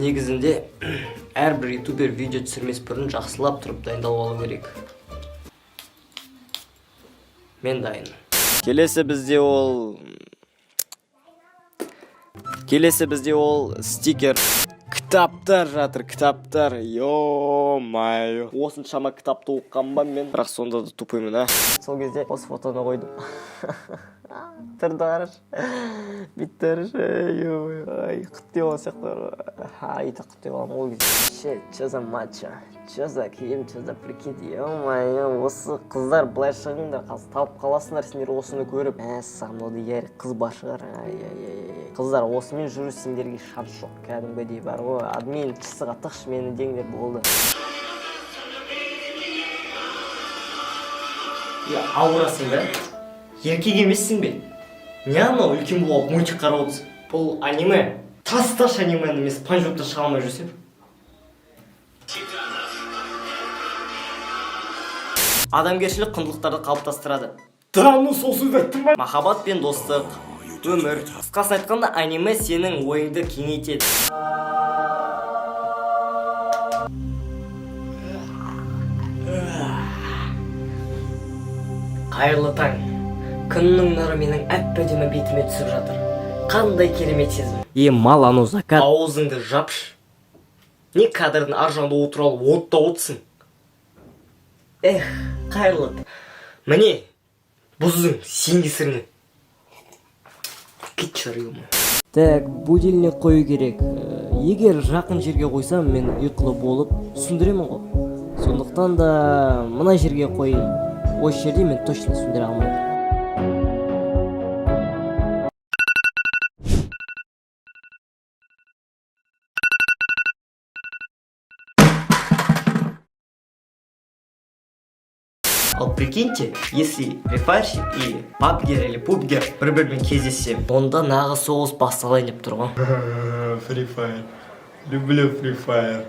Негізінде әрбір ютубер видео түсірмес бұрын жақсылап тұрып дайындалып алу керек. Мен дайынмын. Келесі бізде ол стикер. Кітаптар жатыр, кітаптар. Ё-моё, осыншама кітапты оқыған ба мен? Бірақ сонда да тупоймын, а. Сол кезде осы фотоны қойдым. Түрді қарашы, бүйтті қарашы. Ай, құттай болған сияқты. Ай, так құттай болғанмын ол кезде. Че за мачо, че за киім, че за прикид? Ё-моё, осы қыздар, былай шығыңдар, қазір талып қаласыңдар сендер осыны көріп. Мәссаған, мынау ярик қыз бар шығар. Ай, ай, ай, ай, қыздар, осымен жүру сендерге шанс жоқ кәдімгідей. Бар ғой, админ чысыға тықшы мені деңдер болды. Я, ауырасың ба? Еркек емессің бе? Не, анау үлкен болып мультик қарап отырсың. Бұл аниме. Тасташы анимені, мен Спанч Бобтан шыға алмай жүрсем. Адамгершілік құндылықтарды қалыптастырады. Да ну, сол сөзді айттым ба? Махаббат пен достық, өмір. Қысқасын айтқанда, аниме сенің ойыңды кеңейтеді. Қайырлы таң! Күннің нұры менің әп әдемі бетіме түсіп жатыр. Қандай керемет сезім! Е, мал, анау закат. Аузыңды жапшы. Не, кадрдың ар жағында отырып алып отта отырсың. Эх, қайырлы таң. Міне, бұздың сен кесірінен. Кетші ары. Так, будильник қою керек. Егер жақын жерге қойсам, мен ұйқылы болып сөндіремін ғой. Сондықтан да мына жерге қояйын. Осы жерде мен точно сөндіре алмаймын. Ал прикиньте, если префайрщик и пабгер или пубгер бір бірімен кездессе, онда нағыз соғыс басталайын деп тұр ғой. Free Fire. Люблю Free Fire.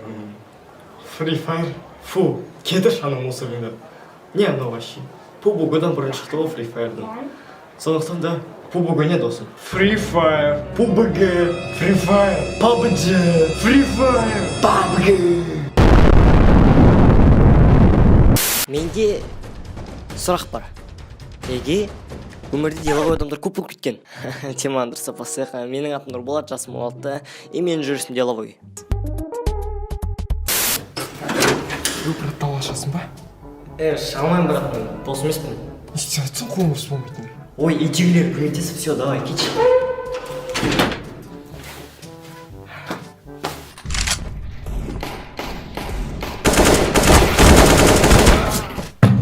Free Fire. Фу, кетірші ана мусорыңды. Не анау вообще? PUBG-дан бұрын шықты ғой Free Fire'дан. Сондықтан да PUBG не, досым? Free Fire, PUBG, Free Fire, PUBG, Free Fire, PUBG. Менде сұрақ бар. Неге өмірде деловой адамдар көп болып кеткен? Теманы дұрыстап бастайық. Менің атым Нұрболат, жасым 16, и менің жүрісім деловой. Ө, брат, талашасың ба? Е, шыға алмаймын, брат, мен дос емеспін. Не істеп жатсың, қолың бос болмайтын? Ой, үйдегілер көмектесіп, все, давай, кетші.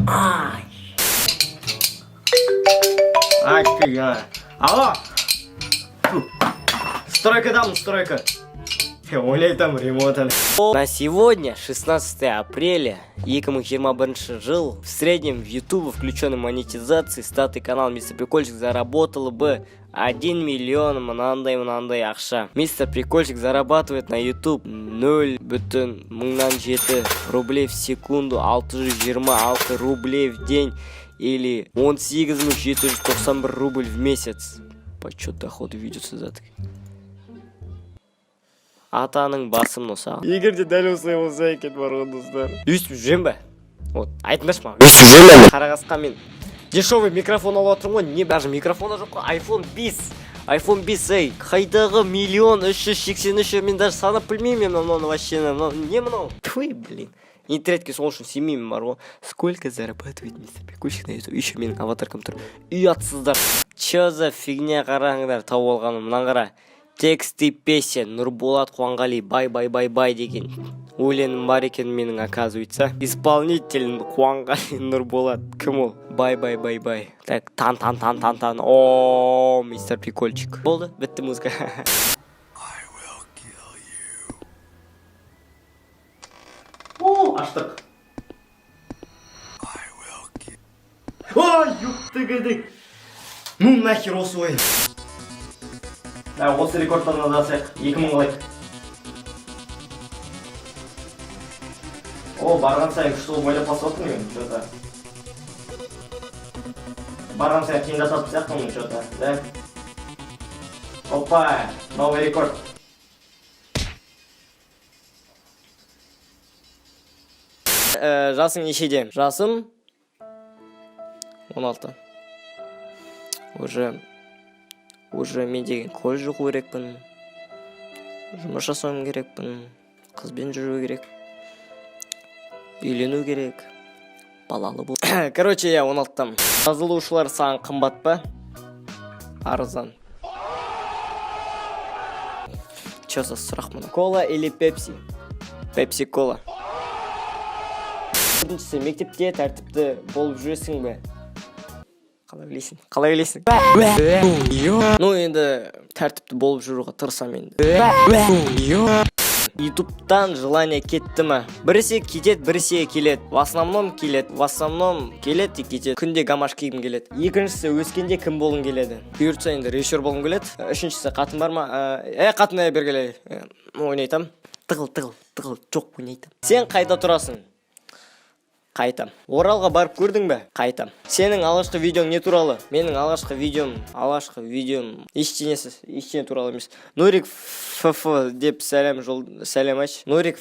Ай. Ай, ты, а. Алло! Фу. Стройкадамын, стройка. Ойлай там ремонт. На сегодня, 16 апреля 2021 жыл, в среднем в YouTube включенной монетизации статый канал Мистер Прикольчик заработал бы 1 миллион мынандай мынандай ақша. Мистер Прикольчик зарабатывает на YouTube 0 бүтін мыңнан жеті рублей в секунду, 626 рублей в день или 18 791 рубль в месяц. Подсчет дохода ведется за. Атаның басы мынау саған. Егер де дәл осылай болса екен бар ғой, достар. Өйстіп жүремін бе? Вот, айтыңдаршы маған. Өйстіп жүремін бе? Қара мен дешевый микрофон алып жатырмын ғой, не, даже микрофон да жоқ қой, iPhone 5. iPhone 5, ей, қайдағы миллион 383, мен даже санап білмеймін мен мынаны вообще, мынау не мынау? Тьфу, блин. Интернетке сол үшін сенбеймін бар ғой. Сколько зарабатывает мистер Прикольчик на YouTube? Еще менің аватаркам тұр. Ұятсыздар. Че за фигня, қараңдар, тауып алғаным, мынаны қара. Тексты песен Нұрболат Қуанғали, бай бай бай бай деген өлеңім бар екен менің, оказывается. Исполнитель Қуанғали Нұрболат. Кім ол? Бай бай бай бай. Так, тан тан тан тан тан. О, мистер Прикольчик. Болды, бітті музыка. О, аштық. Ой, ёптігідік. Ну нахер осы ойын. Да, осы рекордтан адасайық. 2000 лайк. О, барған сайын күшті болып ойлап басып отырмын мен, что-то. Барған сайын қиындататын сияқтымын, что-то, да? Опа, новый рекорд. Жасың нешеде? Жасым 16. Уже мен деген колледж оқу керекпін, жұмыс жасауым керекпін, қызбен жүру керек, үйлену керек, балалы бол. Короче, иә, 16-тамын. Жазылушылар саған қымбат па, арзан? Че за сұрақ мынау? Кола или пепси? Пепси кола. Төртіншісі: мектепте тәртіпті болып жүресің бе? Қалай ойлайсың, қалай ойлайсың? Ну, енді тәртіпті болып жүруге тырысамын енді. Ютубтан желание кетті ма? Біресе кетеді, біресе келеді. В основном келеді, в основном келеді и кетеді. Күнде гамаш кигім келеді. Екіншісі: өскенде кім болғың келеді? Бұйыртса, енді режиссер болғым келеді. Үшіншісі: қатын бар ма? Е, қатын, е, бері кел. Ойнайтам. Тығыл, тығыл, тығыл. Жоқ, ойнайтам. Сен қайда тұрасың? Қайтам. Оралға барып көрдің бе? Қайтам. Сенің алғашқы видеоң не туралы? Менің алғашқы видеом ештеңесі, ештеңе туралы емес. Нурик фф деп сәлем жол, сәлем айтшы. Нурик.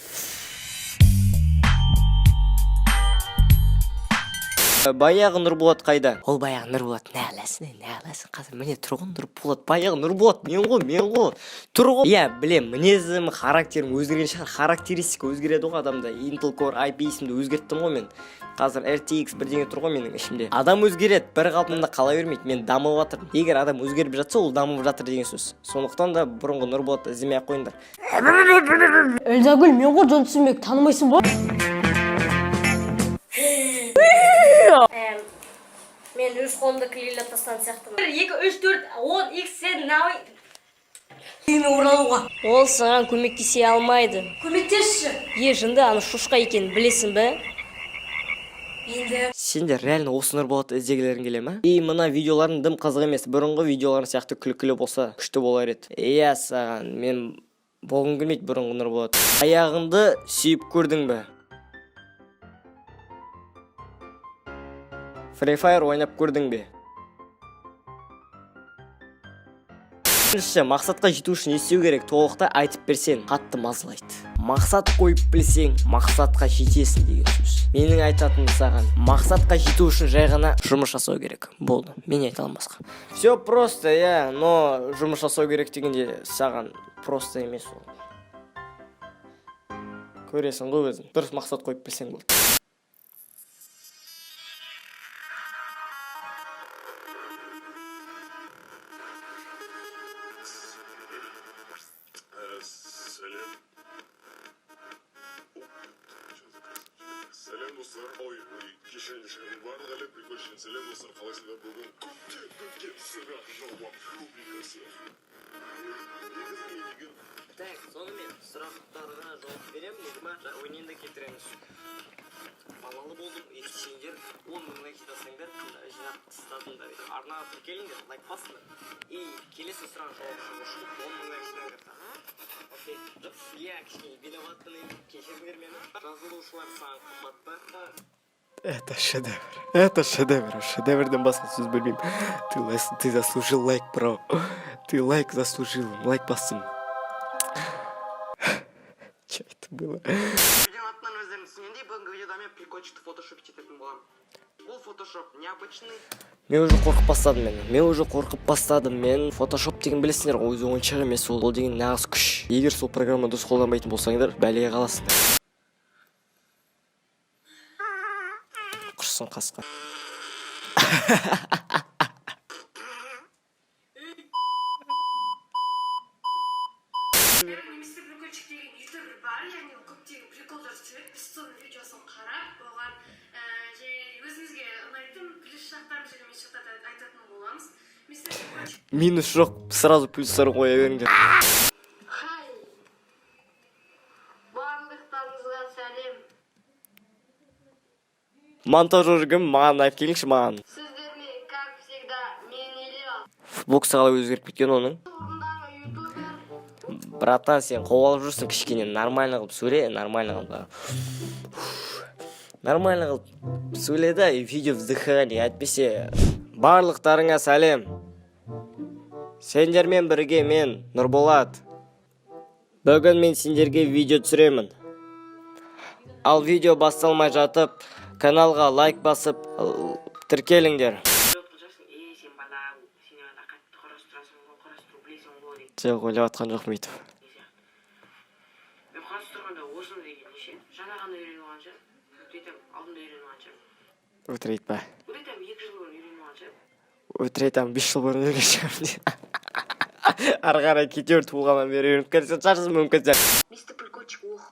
Баяғы Нұрболат қайда? Ол баяғы Нұрболат нәләсін, нәләсін, қазір міне тұр ғой Нұрболат. Баяғы Нұрболат мен ғой, мен ғой, тұр ғой. Иә, білем, мінезім, характерім өзгерген шығар. Характеристика өзгереді ғой адамда. Intel Core i5-імді өзгерттім ғой мен. Қазір RTX бірдеңе тұр ғой менің ішімде. Адам өзгереді, бір қалпында қала бермейді. Мен дамып жатырмын. Егер адам өзгеріп жатса, ол дамып жатыр деген сөз. Сондықтан да бұрынғы Нұрболатты іздемей ақ қойыңдар. Эльзагүл, мен ғой, Джонсонбек, танымайсың ба? Мен өз қолымды клейлеп тастаған сияқтымын. Бір, екі, үш, төрт, 10 икс сен науи. Үйіме оралуға. Ол саған көмектесе алмайды. Көмектесші. Е, жынды, ана шошқа екенін білесің бе? Енді. Сендер реально осы Нұрболатты іздегілерің келе ма? И мына видеоларың дым қызық емес, бұрынғы видеоларың сияқты күлкілі болса, күшті болар еді. Иә, саған мен болғым келмейді бұрынғы Нұрболат. Аяғыңды сүйіп көрдің бе? Free Fire ойнап көрдің бе? Бірінші: мақсатқа жету үшін не істеу керек? Толықтай айтып берсең. Қатты мазалайды. Мақсат қойып білсең, мақсатқа жетесің деген сөз. Менің айтатыным саған: мақсатқа жету үшін жай ғана жұмыс жасау керек. Болды, мен не айта аламын басқа? Все просто, иә, но жұмыс жасау керек дегенде саған просто емес ол. Көресің ғой өзің. Дұрыс мақсат қойып білсең, болды. Сәлем. Сәлем, достар! Ой, ой, кешіріңіз, барлық әлем прикольші. Сәлем, достар, қалайсыңдар? Бүгін көптен күткен сұрақ жауап рубрикасы. Негізі мен деген Так, сонымен сұрақтарға жауап беремін. Нигма, ойнайын да келтіреміз. Балалы болдым. Енді сендер 10 000 лайк жинасаңдар, жинап тастадыңдар, арнаға тіркеліңдер, лайк басыңдар. И келесі сұрақ жауап шығу үшін 10 000 лайк жинаңдар. Окей, иә, кішкене виноватпын енді, кешіріңдер мені. Жазылушылар саған қымбат па? Это шедевр. Это шедевр. Шедеврден басқа сөз білмеймін. Ты заслужил лайк, бро. Ты лайк заслужил. Лайк бастым. Че это было? Видеоның атынан өздерің түсінгендей, бүгінгі видеода мен прикольчикті фотошоп ететін боламын. Бұл фотошоп необычный. Мен уже қорқып бастадым, мен уже қорқып бастадым. Мен фотошоп деген, білесіңдер ғой, өзі ойыншық емес ол. Ол деген нағыз күш. Егер сол программа дұрыс қолданбайтын болсаңдар, бәлеге қаласыңдар. Құрсын қасқа. Мистер Прикольчик деген ютубер бар, яғни ол көптеген приколдар түсіреді. Біз соның видеосын қарап, оған және өзімізге ұнайтын плюс жақтарын және минус жақтарын айтатын боламыз. Мистер Прикольчик. Минус жоқ, сразу плюстарын қоя беріңдер. Хай! Барлықтарыңызға сәлем. Монтажер кім? Маған алып келіңші, маған. Сіздермен, как всегда, мен, Ильяс. Футбоксы қалай өзгеріп кеткен оның? Орындағы ютубер. Братан, сен қобалжып жүрсің, кішкене нормально қылып сөйле, нормально қылып. Нормально қылып сөйле да, и видео вздыхание, әйтпесе. Барлықтарыңа сәлем. Сендермен бірге мен, Нұрболат. Бүгін мен сендерге видео түсіремін. Ал видео басталмай жатып, каналға лайк басып, тіркеліңдер. Ей, сен бала, сен ана қатты құрастырасың ғой, құрастыру білесің ғой деген Жоқ, ойлап жатқан жоқпын өйтіп. сияқты. Мен құрастырғанда осыны деген неше жаңа ғана үйреніп алған шығармын. Өте айтамын, алдында үйреніп алған шығармын. Өтірік айтпа. Өте айтамын, 2 жыл бұрын үйреніп алған шығармын. Өтірік айтамын, 5 жыл бұрын үйренген шығармын. Ары қарай кете бер, туылғаннан бері үйреніп келген шығарсың, мүмкін сен. Мистер Прикольчик, ох.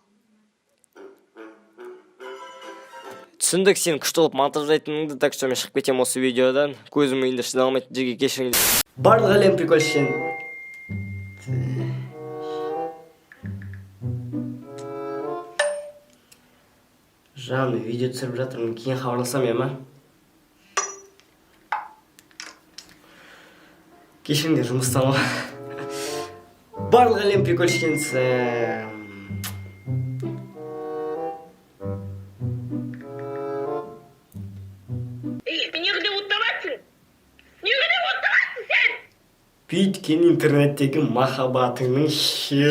Түсіндік сен күшті қылып монтаждайтыныңды, так что мен шығып кетемін осы видеодан. Көзім енді шыдай алмайды, жеке кешіріңдер. Барлық әлем прикольші. Жаным, видео түсіріп жатырмын, кейін хабарласамын, иә ма? Кешіріңдер, жұмыстан ғой. Барлық әлем прикольщиц. Бүйткен интернеттегі махаббатыңның ше.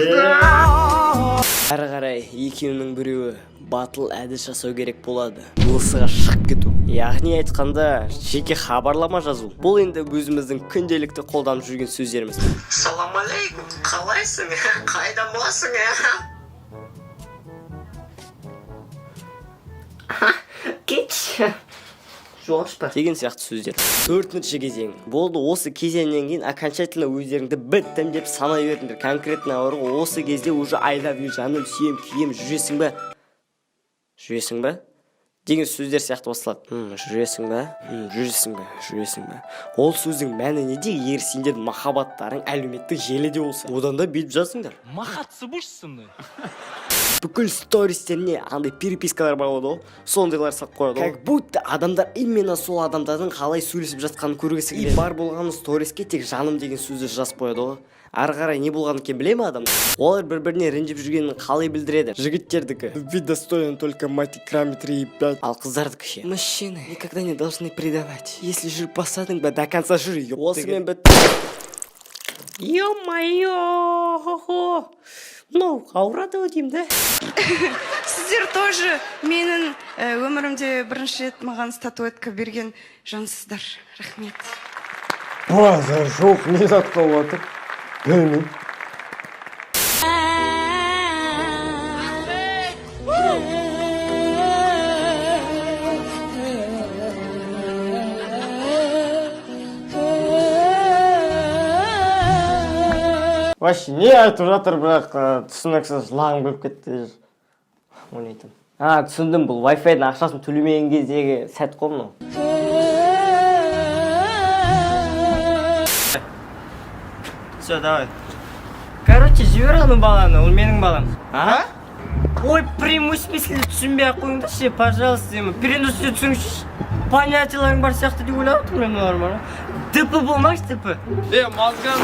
Әрі қарай екеуінің біреуі батыл әдіс жасау керек болады. Осыға шығып кету. Яғни айтқанда, жеке хабарлама жазу. Бұл енді өзіміздің күнделікті қолданып жүрген сөздеріміз. Салам алейкум, қалайсың, қайда боласың? Кетші. Жоғашпа. Деген сияқты сөздер. Төртінші кезең. Болды, осы кезеңнен кейін окончательно өздеріңді біттім деп санай беріңдер. Конкретно бар ғой, осы кезде уже I love you, жаным, сүйем, күйем, жүресің бе? Жүресің бе? Деген сөздер сияқты басталады. Жүресің бе? Жүресің бе? Жүресің бе? Ол сөздің мәні неде, егер сендердің махаббаттарың әлеуметтік желіде болса? Одан да бүйтіп жазыңдар. Махаться будешь со мной? Бүкіл стористеріне андай перепискалар бар болады ғой, сондайлар салып қояды ғой, как будто адамдар именно сол адамдардың қалай сөйлесіп жатқанын көргісі келеді. И бар болғаны сториске тек жаным деген сөзді жазып қояды ғой. Ары қарай не болғанын екен біле ме адам? Олар бір біріне ренжіп жүргенін қалай білдіреді? Жігіттердікі: Любви достоин только мать икрами 3,5. Ал қыздардікі ше? Мужчины никогда не должны предавать. Если жүріп бастадың ба, до конца жүр. Осымен бітті. Ё-моё, мынау ауырады ау деймін да. Сіздер тоже менің өмірімде бірінші рет маған статуэтка берген жансыздар. Рахмет. Базар жоқ, не зат болып жатыр? Білмеймін. Вообще не айтып жатыр, бірақ түсініксіз, жылағым келіп кетті. Ойлайтын. А, түсіндім, бұл Wi-Fi-дің ақшасын төлемеген кездегі сәт қой мынау. Все, давай. Короче, жібер ана баланы, ол менің балам. А? Ой, прямой смысле түсінбей ақ қойыңдаршы, пожалуйста, деймін. Переносте түсіңізші. Понятияларың бар сияқты деп ойлап отырмын мен олар бар. ДП болмашы, ДП. Е, мозга.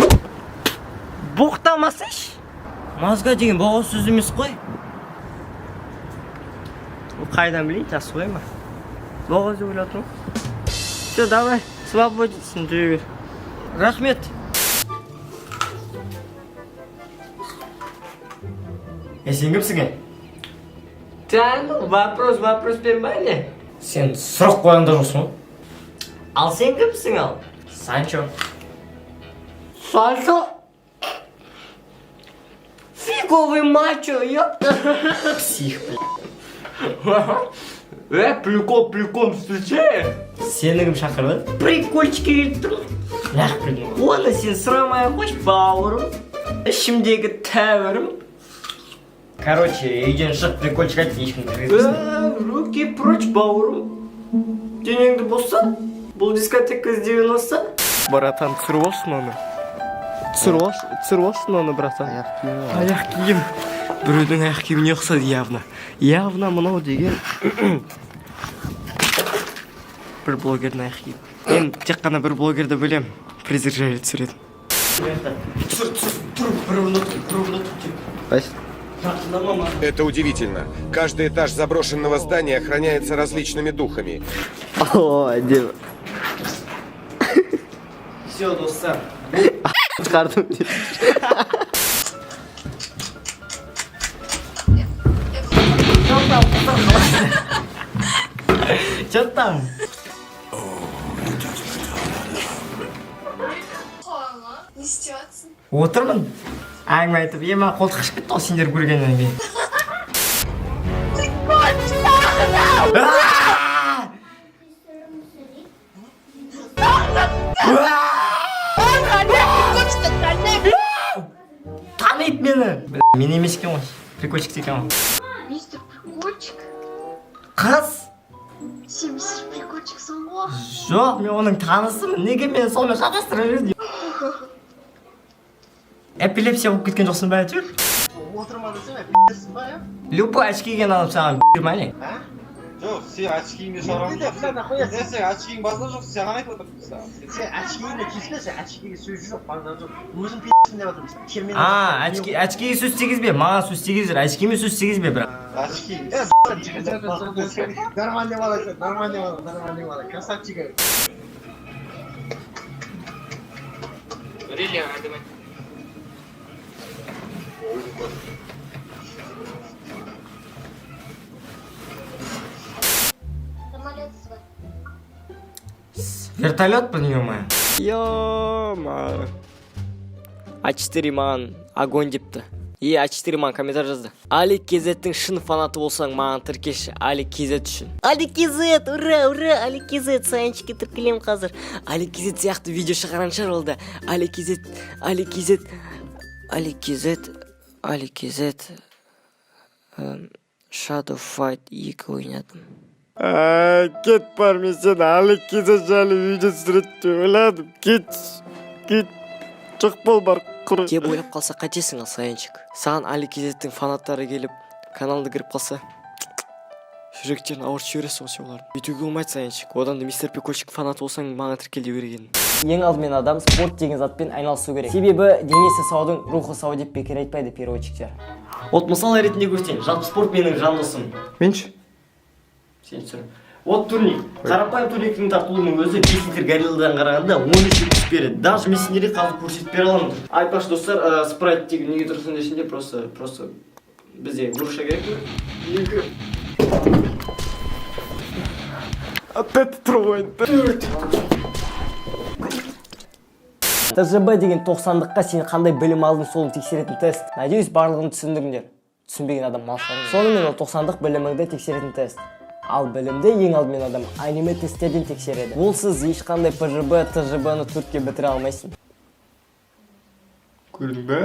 Боқтамасайшы. Мозга деген боғауыз сөз емес қой. Қайдан білейін, жас қой ма? Боғауыз деп ойлап отырмын. Все, давай, свободен, жүре бер. Рахмет. Е, сен кімсің, е? Да ну, вопрос, вопрос бермәлі. Сен сұрақ қойған да жоқсың ғой. Ал сен кімсің ал? Санчо. Санчо? Фиговый мачо, ёпта. Псих, бля. Э, прикол, прикол, встречаешь? Сені кім шақырды? Прикольчик келіп тұр. Нақ придумал. Оны сен сұрамай ақ қойшы, бауырым. Ішімдегі тәуірім. Короче, үйден шық, прикольчик айт, ешкім кіргізбесін. Руки прочь, бауырым. Денеңді босат. Бұл дискотека из 90. Братан, түсіріп алшы мынаны. Түсіріп алшы, түсіріп алшы мынаны, братан. Аяқ киім. Аяқ киім. Біреудің аяқ киіміне ұқсады явно. Явно мынау деген бір блогердің аяқ киімі. Мен тек қана бір блогерді білем. Призрак жайлы түсіретін. Түсір, түсір, тұр, бір орында тұр, бір орында тұр тек. Жақындама маған. Это удивительно. Каждый этаж заброшенного здания охраняется различными духами. О, әдемі. Все, достар. Шығардым. Че там? Не істеп жатсың? Отырмын. Әңгіме айтып, е, маған қолтық қышып кетті ғой сендер көргеннен кейін. Аа! Таниды мені. Бля, мен емес екен ғой. Прикольчик екен ғой. Мистер Прикольчик? Қыз. Сен мистер Прикольчиксің ғой. Жоқ, мен оның танысымын. Неге мені сонымен шатастырып жүрсің? Эпилепсия болып кеткен жоқсың ба, әйтеуір? Отырма десем, ба, иә? Любой очки киген адам саған ма, не? Жоқ, сен очкиіңді шығарамын. Не, сен очкиің басында жоқ, саған айтып отырмын саған. Сен очкиіңді киспе, сен очкиге сөз жоқ, базар жоқ. Өзің деп жатырмын сен. Кермен. А, очки, очкиге сөз тигізбе, маған сөз тигізбе, очкиме сөз тигізбе бірақ. Очки. Нормальный бала сен, нормальный бала, нормальный бала, красавчик. Самолет. Вертолет, понимаю. Ё-моё. А4 маған огонь депті. Е, А4 маған комментарий жазды. Али Кезеттің шын фанаты болсаң, маған тіркеші. Али Кезет үшін. Али Кезет, ура, ура, Али Кезет, Саянчикке тіркелемін қазір. Али Кезет сияқты видео шығарған шығар ол да. Али Кезет, Али Кезет, Али Кезет, Али Кезет, Shadow Fight 2 ойнадым. Кет бар, мен сені Али Кезет жайлы видео түсіреді деп ойладым. Кет, кет, жоқ бол, бар, құр. Деп ойлап қалса қайтесің, ал, Саянчик? Саған Али Кезеттің фанаттары келіп, каналыңды кіріп қалса, жүректерін ауыртып жібересің ғой сен олардың. Өйтуге болмайды, Саянчик. Одан да мистер Прикольчик фанаты болсаң, маған тіркел дей берген. Ең алдымен адам спорт деген затпен айналысу керек. Себебі денесі саудың рухы сау деп бекер айтпайды переводчиктер. Вот мысал ретінде көрсетейін. Жалпы спорт менің жан досым. Менші? Сен түсір. Вот турник. Қарапайым турниктің тартылуының өзі 5 литр горилладан қарағанда 13 күш береді. Даже мен сендерге қазір көрсетіп бере аламын. Айтпақшы, достар, спрайт деген неге тұрсын десеңдер, просто бізде груша керек пе? Екі. Опять төрт. ТЖБ деген 90-дыққа сен қандай білім алдың, соны тексеретін тест. Надеюсь, барлығын түсіндіңдер. Түсінбеген адам мал шығар. Сонымен, ол 90-дық біліміңді тексеретін тест. Ал білімді ең алдымен адам аниме тесттерден тексереді. Олсыз ешқандай ПЖБ, ТЖБ-ны төртке бітіре алмайсың. Көрдің бе?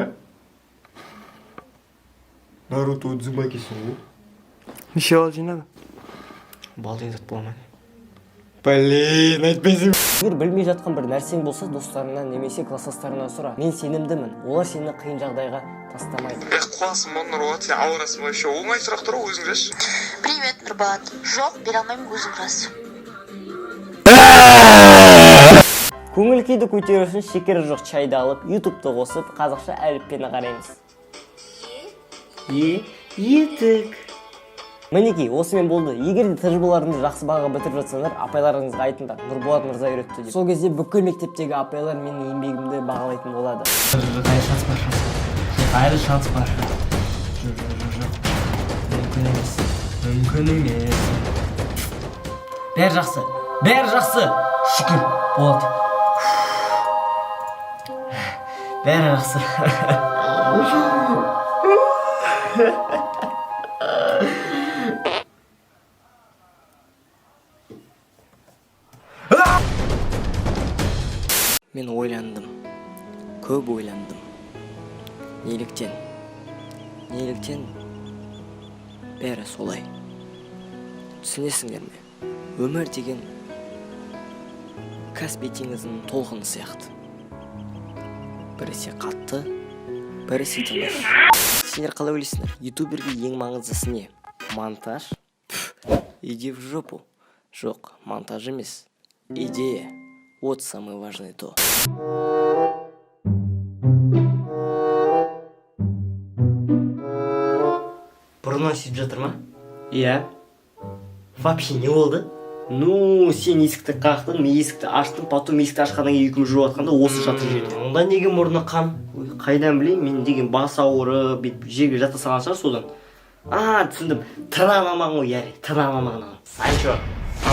Наруто Удзумакисің ғой. Неше балл жинады? Балл деген зат бола ма? Блин, айтпайсың. Егер білмей жатқан бір нәрсең болса, достарыңнан немесе класстастарыңнан сұра. Мен сенімдімін, олар сені қиын жағдайға тастамайды. Эх, қуасың ба, Нұрболат, сен ауырасың вообще. Оңай сұрақтар ғой, өзің жазшы. Привет, Нұрболат. Жоқ, бере алмаймын, өзің жаз. Көңіл күйді көтеру үшін шекері жоқ чайды алып, ютубты қосып, қазақша әліппені қараймыз. Е, етік. Мінекей, осымен болды. Егер де ТЖБ-ларыңды жақсы бағаға бітіріп жатсаңдар, апайларыңызға айтыңдар, Нұрболат мырза үйретті деп. Сол кезде бүкіл мектептегі апайлар менің еңбегімді бағалайтын болады. Жоқ, әлі шанс бар. Жоқ, әлі шанс бар. Жоқ, жоқ, жоқ, жоқ. Мүмкін емес. Мүмкін емес. Бәрі жақсы. Бәрі жақсы. Шүкір, болады. Бәрі жақсы. Мен ойландым. Көп ойландым. Неліктен? Неліктен бәрі солай? Түсінесіңдер ме? Өмір деген Каспий теңізінің толқыны сияқты. Біресе қатты, біресе тыныш. Сендер қалай ойлайсыңдар? Ютуберге ең маңыздысы не? Монтаж? Пф, иди в жопу. Жоқ, монтаж емес. Идея. Вот самое важное то. Бұрыннан сөйтіп жатыр ма? Иә. Вообще не болды? Ну, сен есікті қақтың, мен есікті аштым, потом есікті ашқаннан кейін екеуміз жүріп жатқанда осы жатыр жерде. Онда неге мұрны қан? Ой, қайдан білейін, мен деген бас ауырып, бүйтіп жерге жата салған шығар содан. А, түсіндім. Тырнағын алмаған ғой, яри. Тырнағын алмаған ана. Санчо.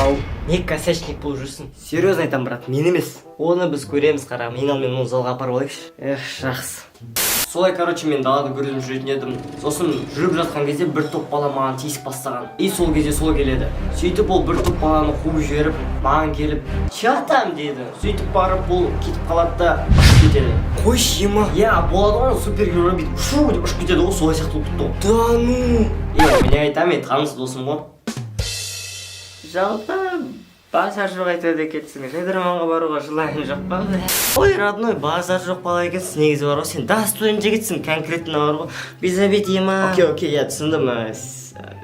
Ау, не косячник болып жүрсің? Серьезно айтамын, брат, мен емес. Оны біз көреміз, қарағым. Ең алдымен оны залға апарып алайықшы. Эх, жақсы. Солай, короче, мен далада көріп жүретін едім. Сосын жүріп жатқан кезде бір топ бала маған тиісіп бастаған. И сол кезде сол келеді. Сөйтіп ол бір топ баланы қуып жіберіп, маған келіп: «Че там?» – деді. Сөйтіп барып ол кетіп қалады да, ұшып кетеді. Қойшы, ема. Иә, болады ғой, супергерой бүйтіп шу деп ұшып кетеді ғой, солай сияқты болып кетті ғой. Да ну. Е, мен айтамын, мен таныс досым ғой. Жалпы, базар жоқ айтады екенсің. Жайдарманға баруға желание жоқ па? Ой, родной, базар жоқ бала екенсің. Негізі бар ғой, сен достоин жігітсің, конкретно бар ғой. Без обид, ема. Окей, окей, я түсіндім.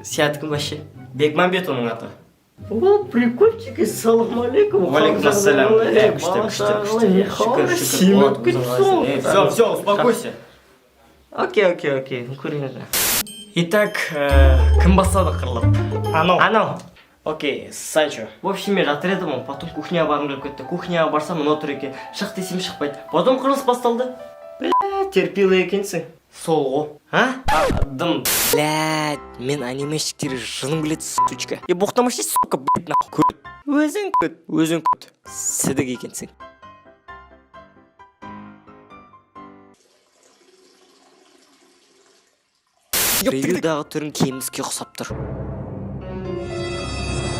Сен кім вообще? Бекмамбет оның аты. О, прикольчик, ассалам алейкум. Уалейкум ассалам. Күшті, күшті, күшті. Шүкір, шүкір. Все, все, успокойся. Окей, окей, окей, көрейін. Итак, кім бастады қырылып? Анау. Анау. Окей, Санчо. В общем, мен жатыр едім ғой, потом кухняға барғым келіп кетті. Кухняға барсам, мынау тұр екен. Шық десем, шықпайды. Потом қырылыс басталды. Бля, терпила екенсің. Сол ғой. А? Дым. Блядь, мен анимешниктерге жыным келеді, сучка. Е, боқтамашы, сука, блядь, нахуй. Көт. Өзің көт, өзің көт. Сідік екенсің. Превьюдағы түрің кеміске ұқсап тұр.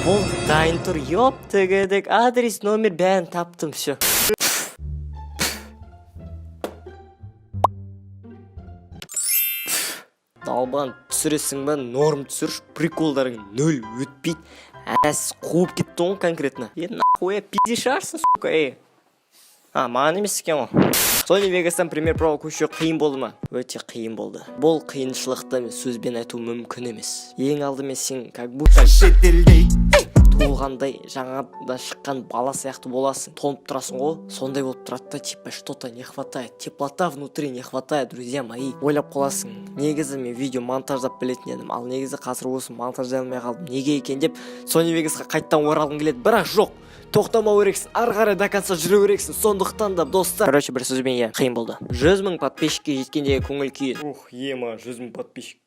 Болды, дайын тұр, ёп, тігідік, адрес, номер, бәрін таптым, все. Далбан, түсіресің ба, норм түсірші, приколдарың нөл өтпейді. Әс, қуып кетті ғой конкретно. Е, нахуй, пизде шығарсың, сука, ей. А, маған емес екен ғой. Sony Vegas'тан Premiere Pro көшу қиын болды ма? Өте қиын болды. Бұл қиыншылықты сөзбен айту мүмкін емес. Ең алдымен сен как будто туылғандай, жаңадан шыққан бала сияқты боласың. Тоңып тұрасың ғой, сондай болып тұрады да, типа что-то не хватает, теплота внутри не хватает, друзья мои. Ойлап қаласың: негізі мен видео монтаждап білетін едім, ал негізі қазір осы монтаждай алмай қалдым, неге екен деп Sony Vegasқа қайтадан оралғым келеді. Бірақ жоқ, тоқтамау керексің, ары қарай до конца жүре керексің. Сондықтан да, достар, короче, бір сөзбен, иә, қиын болды. 100 000 подписчикке жеткендегі көңіл күйі? Ух, ема, 100 000 подписчик.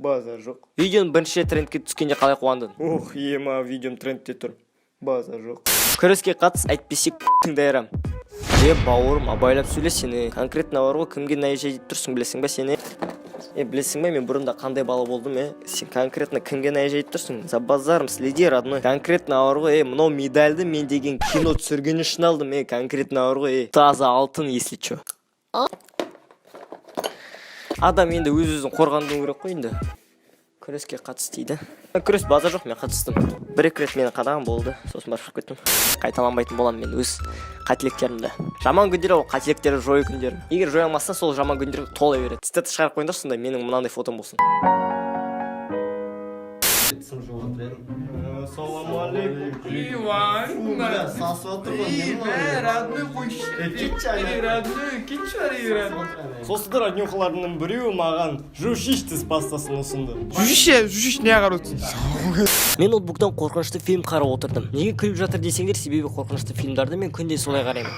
Базар жоқ. Видеоның бірінші рет трендке түскенде қалай қуандың? Ух, ема, видеом трендте тұр. Базар жоқ. Күреске қатыс, әйтпесе тыңдайрам. Е, бауырым, абайлап сөйле сен, е. Конкретно бар ғой, кімге наезжать етіп тұрсың, білесің ба сен, е? Е, білесің ба, мен бұрында қандай бала болдым, е? Сен конкретно кімге наезжать етіп тұрсың? За базаром следи, родной. Конкретно бар ғой, е, мынау медальді мен деген кино түсірген үшін алдым, е, конкретно бар ғой, е. Таза алтын, если чё. Адам енді өз өзін қорғану керек қой енді. Күреске қатыс дейді. Күрес, базар жоқ, мен қатыстым. Бір екі рет мені қадаған болды, сосын барып шығып кеттім. Қайталанбайтын боламын мен өз қателіктерімді. Жаман күндер ол қателіктерді жою күндері. Егер жоя алмаса, сол жаман күндер тола береді. Цитата шығарып қойыңдаршы, сонда менің мынандай фотом болсын. Ассалам алейкум. Иван, Фу, бля, сасып отыр ғой, не мынау? Родной, қойшы. Кетші ана. Родной, кетші ары. Сосын роднюхаларының біреуі маған жушиш тіс пастасын ұсынды. Жуши, жуши, не қарап отырсың? Мен ноутбуктан қорқынышты фильм қарап отырдым. Неге күліп жатыр десеңдер, себебі қорқынышты фильмдарды мен күнде солай қараймын.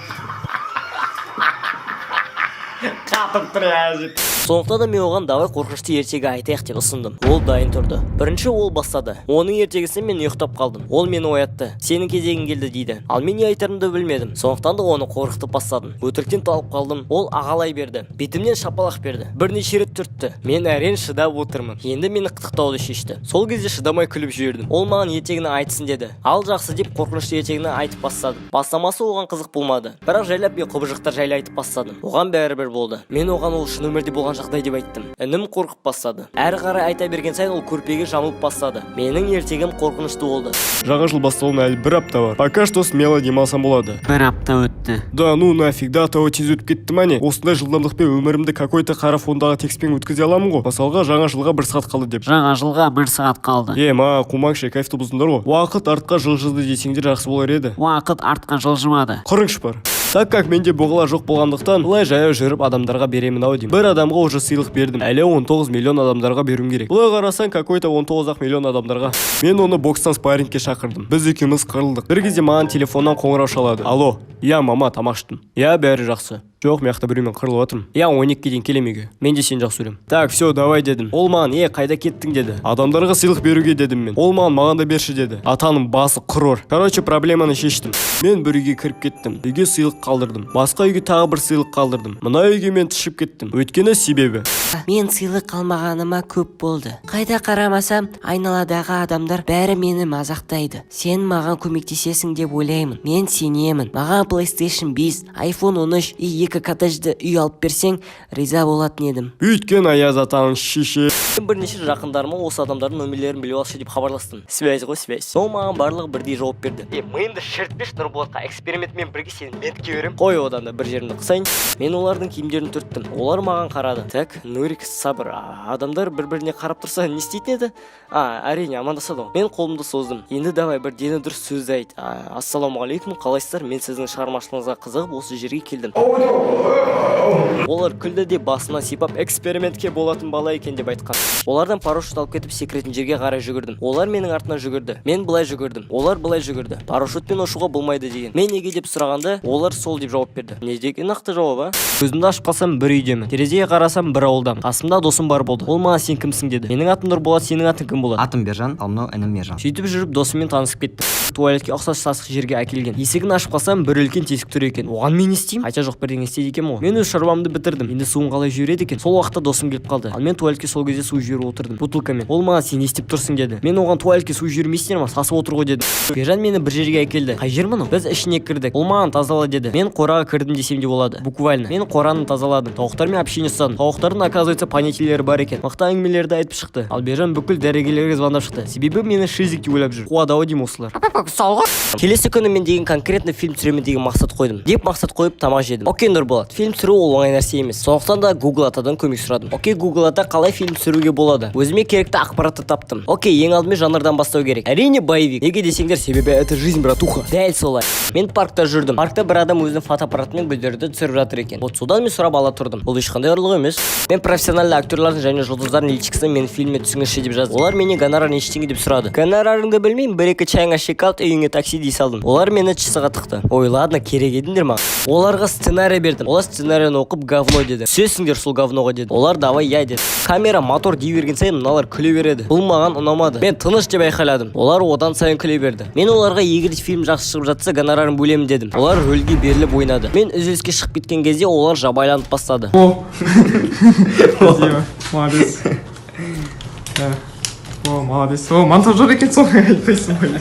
Қатып тұр әжіп. Сондықтан да мен оған: «Давай қорқынышты ертегі айтайық», – деп ұсындым. Ол дайын тұрды. Бірінші ол бастады. Оның ертегісін мен ұйықтап қалдым. Ол мені оятты. «Сенің кезегің келді», – дейді. Ал мен не айтарымды білмедім. Сондықтан да оны қорқытып бастадым. Өтіріктен талып қалдым. Ол ағалай берді. Бетімнен шапалақ берді. Бірнеше рет түртті. Мен әрең шыдап отырмын. Енді мені қытықтауды шешті. Сол кезде шыдамай күліп жібердім. Ол маған ертегіні айтсын деді. Ал жақсы деп, қорқынышты ертегіні айтып бастадым. Бастамасы оған қызық болмады. Бірақ жайлап мен құбыжықтар жайлы айтып бастадым. Оған бәрібір болды. Мен оған ол шын өмірде болған жағдай деп айттым. Інім қорқып бастады. Әрі қарай айта берген сайын ол көрпеге жамылып бастады. Менің ертегім қорқынышты болды. Жаңа жыл басталуына әлі бір апта бар. Пока что смело демалсам болады. Бір апта өтті. Да ну нафиг, дата тез өтіп кетті ма, не? Осындай жылдамдықпен өмірімді какой-то қара фондағы текстпен өткізе аламын ғой. Мысалға, жаңа жылға бір сағат қалды деп. Жаңа жылға бір сағат қалды. Е, ма, қумаңшы, кайфты бұздыңдар ғой. Уақыт артқа жылжыды десеңдер, жақсы болар еді. Уақыт артқа жылжымады. Құрыңшы бар. Так как менде бұғылар жоқ болғандықтан, былай жаяу жүріп адамдарға беремін ау деймін. Бір адамға уже сыйлық бердім. Әлі 19 миллион адамдарға беруім керек. Былай қарасаң, какой-то 19 ақ миллион адамдарға. Мен оны бокстан спаррингке шақырдым. Біз екеуміз қырылдық. Бір кезде маған телефоннан қоңырау шалады. Алло, иә, мама, тамақ іштім. Иә, бәрі жақсы. Жоқ, мен жақта біреумен қырылып жатырмын. Иә, 12-ге дейін келемін үйге. Мен де сені жақсы көремін. Так, все, давай, дедім. Ол маған: «Е, қайда кеттің?» – деді. Адамдарға сыйлық беруге, дедім мен. Ол маған: «Маған да берші», – деді. Атаның басы құрыр. Короче, проблеманы шештім. Мен бір үйге кіріп кеттім, үйге сыйлық қалдырдым, басқа үйге тағы бір сыйлық қалдырдым. Мына үйге мен түсіп кеттім, өйткені себебі Мен сыйлық алмағаныма көп болды. Қайда қарамасам, айналадағы адамдар бәрі мені мазақтайды. Сен маған көмектесесің деп ойлаймын. Мен сенемін. Маған PlayStation 5, iPhone 13 и екі коттеджді үй алып берсең, риза болатын едім. Өйткені Аяз атаның шеше. Мен бірнеше жақындарыма осы адамдардың нөмірлерін біліп алшы деп хабарластым. Связь ғой, связь. Но маған барлығы бірдей жауап берді: «Е, миымды шірітпеші, Нұрболатқа. Экспериментмен бірге сені ментке беремін». Қой, одан да бір жерімді қысайын. Мен олардың киімдерін түрттім, олар маған қарады. Так, Нурик, сабыр. Адамдар бір біріне қарап тұрса, не істейтін еді? А, әрине, амандасады ғой. Мен қолымды создым. Енді давай, бір дені дұрыс сөзді айт. Ассалаумағалейкум, қалайсыздар? Мен сіздің шығармашылығыңызға қызығып, осы жерге келдім. Олар күлді де, басынан сипап, экспериментке болатын бала екен деп айтқан. Олардан парашют алып кетіп, секіретін жерге қарай жүгірдім. Олар менің артынан жүгірді. Мен былай жүгірдім, олар былай жүгірді. Парашютпен ұшуға болмайды деген. Мен неге деп сұрағанда, олар сол деп жауап берді. Не деген нақты жауап, а? Көзімді ашып қалсам, бір үйдемін. Терезеге қарасам, бір ауылдамын. Қасымда досым бар болды. Ол маған: «Сен кімсің?» – деді. Менің атым Нұрболат, сенің атың кім болады? Атым Бержан, ал мынау інім Мержан. Сөйтіп жүріп досыммен танысып кеттім. Туалетке ұқсас сасық жерге әкелген. Есігін ашып қалсам, бір үлкен тесік тұр екен. Оған мен не істеймін? Хотя жоқ, бірдеңе істейді екенмін ғой. Мен өз шаруамды бітірдім, енді суын қалай жібереді екен? Сол уақытта досым келіп қалды. Ал мен туалетке сол кезде су жіберіп отырдым бутылкамен. Ол маған: «Сен не істеп тұрсың?» – деді. Мен оған: «Туалетке су жібермейсіңдер ма? Сасып отыр ғой», – дедім. Бержан мені бір жерге әкелді. Қай жер мынау? Біз ішіне кірдік. Ол маған: «Тазала», – деді. Мен қораға кірдім десем де болады буквально. Мен қораны тазаладым, тауықтармен общение ұстадым. Тауықтардың, оказывается, понятиелері бар екен. Мықты әңгімелерді айтып шықты. Ал Бержан бүкіл дәрігерлерге звондап шықты, себебі мені шизик деп ойлап жүр. Қуады ау деймін осылар. Келесі күні мен деген конкретно фильм түсіремін деген мақсат қойдым деп мақсат қойып, тамақ жедім. Окей, Нұрболат, фильм түсіру ол оңай нәрсе емес, сондықтан да Гугл атадан көмек сұрадым. Окей, Гугл ата, қалай фильм түсіруге болады? Өзіме керекті ақпаратты таптым. Окей, ең алдымен жанрдан бастау керек. Әрине, боевик. Неге десеңдер, себебі это жизнь, братуха. Дәл солай. Мен паркта жүрдім. Паркта бір адам өзінің фотоаппаратымен гүлдерді түсіріп жатыр екен. Вот содан мен сұрап ала тұрдым. Бұл ешқандай ұрлық емес. Мен профессиональный актерлардың және жұлдыздардың личкасына менің фильміме түсіңізші деп жаздым. Олар менен гонорар неше теңге деп сұрады. Гонорарыңды білмеймін, бір екі чайыңа шоколад, үйіңе такси дей салдым. Олар мені часыға тықты. Ой, ладно, керек едіңдер маған. Оларға сценарий бердім. Олар сценарийні оқып, «Говно» деді. «Түсесіңдер сол говноға», – деді. Олар «Давай, я» деді. Камера, мотор дей берген сайын мыналар күле береді. Бұл маған ұнамады. Мен «Тыныш» деп айқайладым. Олар одан сайын күле берді. Мен оларға егер фильм жақсы шығып жатса, гонорарын бөлемін дедім. Олар рөлге беріліп ойнады. Мен үзіліске шығып кеткен кезде олар жабайланып бастады. О! Спасибо. Молодец. Да. О, молодец. О, монтажер екенсің ғой, айтпайсың ғой.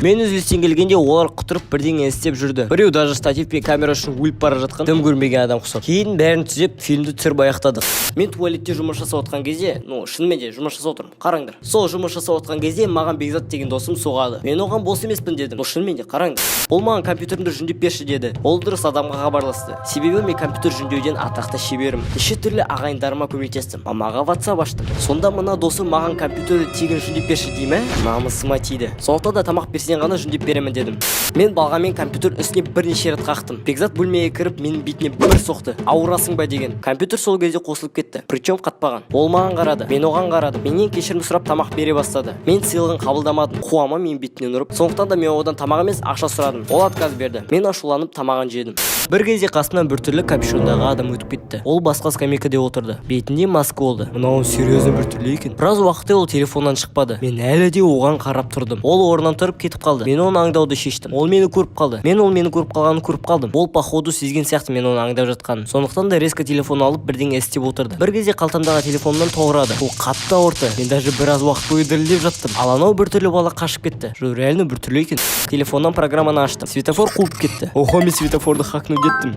Мен үзілістен келгенде олар құтырып бірдеңе істеп жүрді. Біреу даже штатив пен камера үшін өліп бара жатқан, дым көрмеген адам құсап. Кейін бәрін түзеп, фильмді түсіріп аяқтадық. Мен туалетте жұмыс жасап отқан кезде, ну, шынымен де жұмыс жасап отырмын, қараңдар. Сол жұмыс жасап отқан кезде маған Бекзат деген досым соғады. Мен оған бос емеспін дедім. Ну, шынымен де, қараңдар. Ол маған: «Компьютерімді жөндеп берші», – деді. Ол дұрыс адамға хабарласты, себебі мен компьютер жөндеуден атақты шеберімін. Неше түрлі ағайындарыма көмектестім, мамаға Ватсап аштым. Сонда мына досым маған компьютерді тегін жөндеп берші дей ме? Намысыма тиді. Сондықтан да тамақ берсең ғана жөндеп беремін дедім. Мен балғамен компьютер үстіне бірнеше рет қақтым. Бекзат бөлмеге кіріп, менің бетіне бір соқты, «Ауырасың ба?» деген. Компьютер сол кезде қосылып кетті, причем қатпаған. Ол маған қарады, мен оған қарадым. Менен кешірім сұрап, тамақ бере бастады. Мен сыйлығын қабылдамадым. Қуама менің бетімнен ұрып. Сондықтан да мен одан тамақ емес, ақша сұрадым. Ол отказ берді. Мен ашуланып, тамағын жедім. Бір кезде қасымнан біртүрлі капюшондағы адам өтіп кетті. Ол басқа скамейкаде отырды, бетінде маска болды. Мынау серьезно біртүрлі екен. Біраз уақыттай ол телефоннан шықпады. Мен әлі де оған қарап тұрдым. Ол орнынан тұрып кетіп қалды. Мен оны аңдауды шештім. Ол мені көріп қалды. Мен ол мені көріп қалғанын көріп қалдым. Ол, походу, сезген сияқты мен оны аңдап жатқанын. Сондықтан да резко телефон алып, бірдеңе істеп отырды. Бір кезде қалтамдағы телефонымнан тоқ ұрады. Ол қатты ауыртты. Мен даже біраз уақыт бойы дірілдеп жаттым. Ал анау біртүрлі бала қашып кетті. Жоқ, реально біртүрлі екен. Телефоннан программаны аштым, светофор қуып кетті. Охо, мен светофорды хакнуть еттім.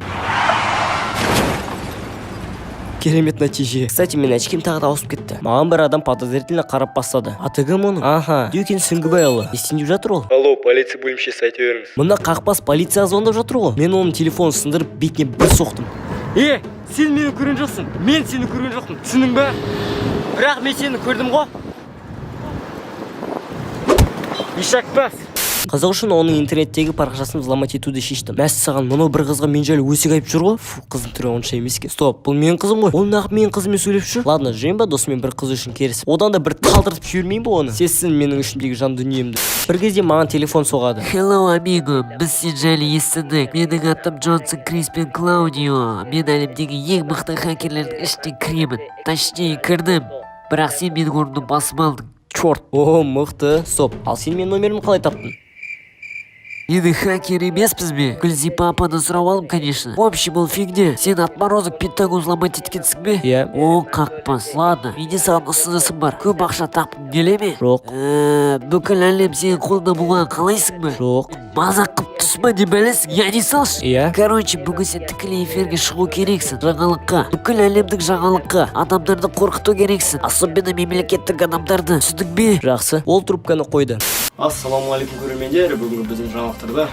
Керемет нәтиже. Кстати, мен очким тағы да ауысып кетті. Маған бір адам подозрительно қарап бастады. Аты кім оның? Аха, Дүкен Сүңгібайұлы. Не істейін деп жатыр ол? Алло, полиция бөлімшесі, айта беріңіз. Мына қақпас полицияға звондап жатыр ғой. Мен оның телефонын сындырып, бетіне бір соқтым. Е, сен мені көрген жоқсың, мен сені көрген жоқпын, түсіндің ба? Бірақ мен сені көрдім ғой, ишакбас. Қызық үшін оның интернеттегі парақшасын взломать етуді шештім. Мәссаған, мынау бір қызға мен жайлы өсек айтып жүр ғой. Фу, қыздың түрі онша емес екен. Стоп, бұл менің қызым ғой. Ол неғып менің қызыммен сөйлеп жүр? Ладно, жүрейін ба досыммен бір қыз үшін керісіп? Одан да бір талдыртып жібермейін ба оны? Сезсін менің ішімдегі жан дүниемді. Бір кезде маған телефон соғады. Hello, amigo, біз сен жайлы естідік. Менің атым Джонсон Криспин Клаудио. Мен әлемдегі ең мықты хакерлердің ішіне кіремін. Точнее, кірдім. Бірақ сен менің орнымды басып алдың. Черт, о, мықты. Стоп, ал сен менің номерімді қалай таптың? Енді хакер емеспіз бе? Гүлзипа ападан сұрап алдым, конечно. В общем, ол фигня. Сен отморозок Пентагон взломать еткенсің бе? Иә. О, қақпас. Ладно, менде саған ұсынысым бар. Көп ақша тапқың келе ме? Жоқ. Бүкіл әлем сенің қолыңда болғанын қалайсың ба? Жоқ. Мазақ қылып тұрсың ба, не бәлесің? Я не салшы. Иә. Короче, бүгін сен тікелей эфирге шығу керексің. Жаңалыққа. Бүкіл әлемдік жаңалыққа. Адамдарды қорқыту керексің. Особенно мемлекеттік адамдарды. Түсіндің бе? Жақсы. Ол трубканы қойды. Ассалаумағалейкум, көрермендер! Бүгінгі біздің жаңалықтарда,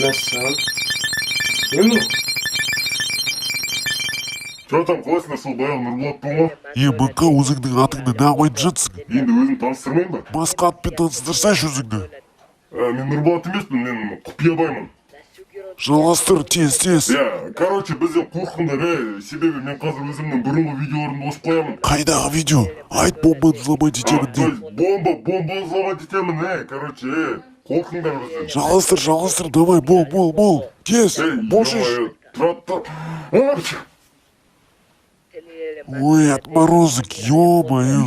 мәссаған, не мынау? Че там, қалайсыңдар? Сол баяғы Нұрболатпын ғой. Е, БК, өзіңнің атыңды неғып айтып жатсың? Енді өзім таныстырмаймын ба? Басқа атпен таныстырсайшы өзіңді. Ә, мен Нұрболат емеспін, мен Құпиябаймын. Жалғастыр, тез, тез. Иә, короче, бізден қорқыңдар, е, себебі мен қазір өзімнің бұрынғы видеоларымды қосып қоямын. Қайдағы видео? Айт, бомбаны взломать етемін А, то деп. есть бомба взломать етемін, е, короче, е, қорқыңдар бізден. Жалғастыр, жалғастыр, давай, бол, бол, бол. Тез, Ей, бошиш. ё-моё, тұра тұр. Ой, Ой, отморозок, ё-моё.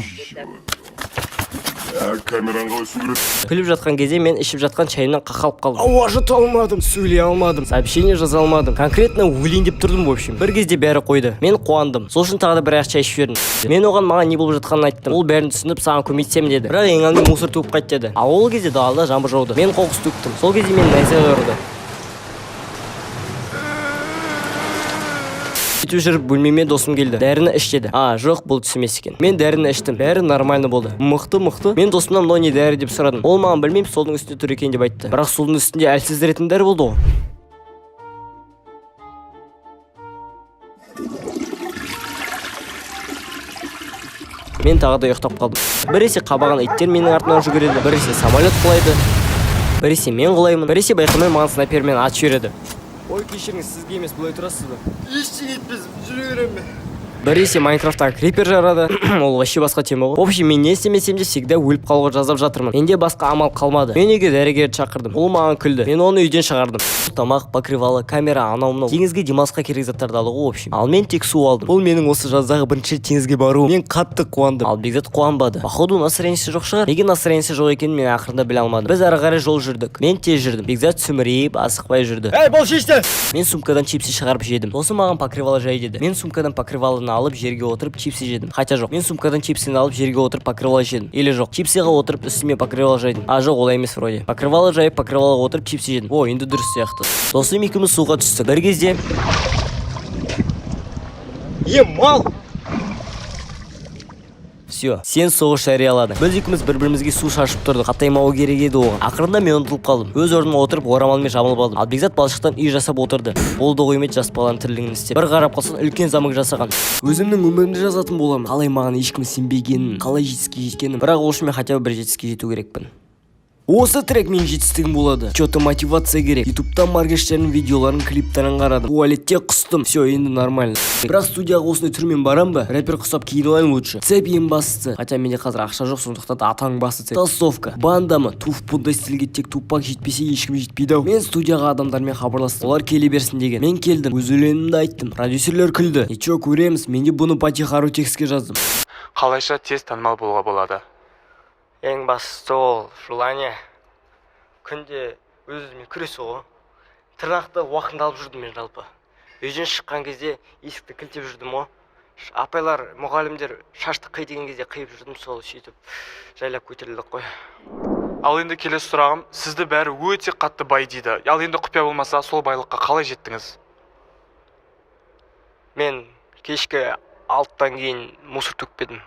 Ә, камераны қалай сөндіреді? Күліп жатқан кезде мен ішіп жатқан шайымнан қақалып қалдым. Ауа жұта алмадым, сөйлей алмадым, сообщение жаза алмадым. Конкретно өлейін деп тұрдым, в общем. Бір кезде бәрі қойды. Мен қуандым. Сол үшін тағы да бір аяқ шай ішіп жібердім. Мен оған маған не болып жатқанын айттым. Ол бәрін түсініп, саған көмектесемін деді. Бірақ ең алдымен мусор төгіп қайт деді. Ал ол кезде далада жаңбыр жауды. Мен қоқыс төктім. Сол кезде мені найзағай ұрды. Сөйтіп жүріп бөлмеме досым келді. Дәріні іш деді. А, жоқ, бұл түс емес екен. Мен дәріні іштім. Бәрі нормально болды. Мықты, мықты. Мен досымнан мынау не дәрі деп сұрадым. Ол маған білмеймін, столдың үстінде тұр екен деп айтты. Бірақ столдың үстінде әлсіздіретін дәрі болды ғой. Мен тағы да ұйықтап қалдым. Біресе қабаған иттер менің артымнан жүгіреді, біресе самолет құлайды, біресе мен құлаймын, біресе байқамай маған снайпермен атып жібереді. Ой, кешіріңіз, сізге емес, былай тұрасыз ба? Ештеңе етпес, жүре беремін мен. Біресе Майнкрафттағы крипер жарады. Ол вообще басқа тема ғой. В общем, мен не істемесем де, всегда өліп қалуға жаздап жатырмын. Менде басқа амал қалмады. Мен үйге дәрігерді шақырдым. Ол маған күлді. Мен оны үйден шығардым. Тамақ, покрывало, камера, анау мынау, теңізге демалысқа керек заттарды алды ғой, в общем. Ал мен тек су алдым. Бұл менің осы жаздағы бірінші рет теңізге баруым. Мен қатты қуандым, ал Бекзат қуанбады. Походу, настроениесі жоқ шығар. Неге настроениесі жоқ екенін мен ақырында біле алмадым. Біз ары қарай жол жүрдік. Мен тез жүрдім, Бекзат сүмірейіп, асықпай жүрді. Ей, бол, шешті! Мен сумкадан чипсы шығарып жедім. Сосын маған покрывало жай деді. Мен сумкадан покрывалоны алып, жерге отырып чипсы жедім. Хотя жоқ, мен сумкадан чипсыны алып, жерге отырып покрывало жедім. Или жоқ, чипсыға отырып, үстіме покрывало жайдым. А, жоқ, олай емес вроде. Покрывало жайып, покрывалоға отырып чипсы жедім. О, енді дұрыс сияқты. Досым екеуміз суға түстік. Бір кезде Е, мал! Все, сен соғыс жарияладың. Біз екеуміз бір бірімізге су шашып тұрдық. Қатаймауы керек еді оған. Ақырында мен ұмтылып қалдым. Өз орныма отырып, орамалмен жамылып алдым. Ал Бекзат балшықтан үй жасап отырды. Болды ғой, емес, жас баланың тірлігін істеп. Бір қарап қалсаң, үлкен замок жасаған. Өзімнің өмірімді жазатын боламын, қалай маған ешкім сенбегенін, қалай жетістікке жеткенін. Бірақ ол үшін мен хотя бы бір жетістікке жету керекпін. Осы трек менің жетістігім болады. Че-то мотивация керек. Ютубтан Моргенштерннің видеоларын, клиптерін қарадым. Туалетте құстым. Все, енді нормально. Бірақ студияға осындай түрмен барам ба? Рэпер құсап киініп алайын лучше. Цепь ең бастысы. Хотя менде қазір ақша жоқ, сондықтан да атаң басы цепь. Толстовка. Банда ма? Туф, бұндай стильге тек Тупак жетпесе, ешкім жетпейді ау. Мен студияға адамдармен хабарластым. Олар келе берсін деген. Мен келдім. Өз өлеңімді айттым. Продюсерлер күлді. Ничего, көреміз. Мен де бұны потихару текстке жаздым. Қалайша тез танымал болуға болады? Ең бастысы ол желание, күнде өз өзімен күресу ғой. Тырнақты уақытында алып жүрдім. Мен жалпы үйден шыққан кезде есікті кілттеп жүрдім ғой. Апайлар, мұғалімдер шашты қи деген кезде қиып жүрдім. Сол сөйтіп жайлап көтерілдік қой. Ал енді келесі сұрағым: сізді бәрі өте қатты бай дейді. Ал енді құпия болмаса, сол байлыққа қалай жеттіңіз? Мен кешкі 6-дан кейін мусор төкпедім.